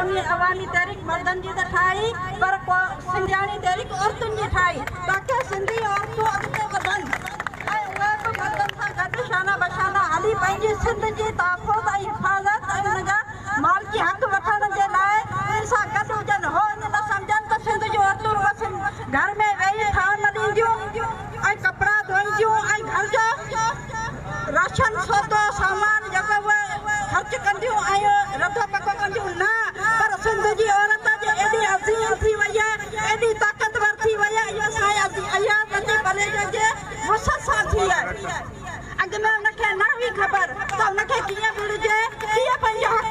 قومي عوامي تحريڪ مردن جي ته ٺاهي پر سنڌياڻي تحريڪ عورتن جي ٺاهي تاڪه سنڌي عورتون اڳتي وڌن ۽ اهي به مردن سان گڏ شانه بشانه هلي پنهنجي سنڌ جي تحفظ ۽ حفاظت ۽ ان جا مالڪي حق وٺڻ جي لاء انهن سان گڏ هجن. هو ائين نه سمجهن ته سنڌ جون عورتون رڳو گهر ۾ ويهي ٿانء ملينديون ۽ ڪپڙا ڌوئينديون ۽ گهر جو راشن سودو سامان جيڪو اهي خرچ ڪنديون ۽ رڌو پڪو ڪنديون نه پر سنڌ جي عورت اڄ ايڏي عظيم ٿي وئي آهي ايڏي طاقتور ٿي وئي آهي اهو سائين اياز لطيف پليجو جي وسعت سان ٿي آهي. اڳ ۾ ان کي نه هئي خبر ته ان کي ڪيئن وڙهجي، ڪيئن پنهنجو حق.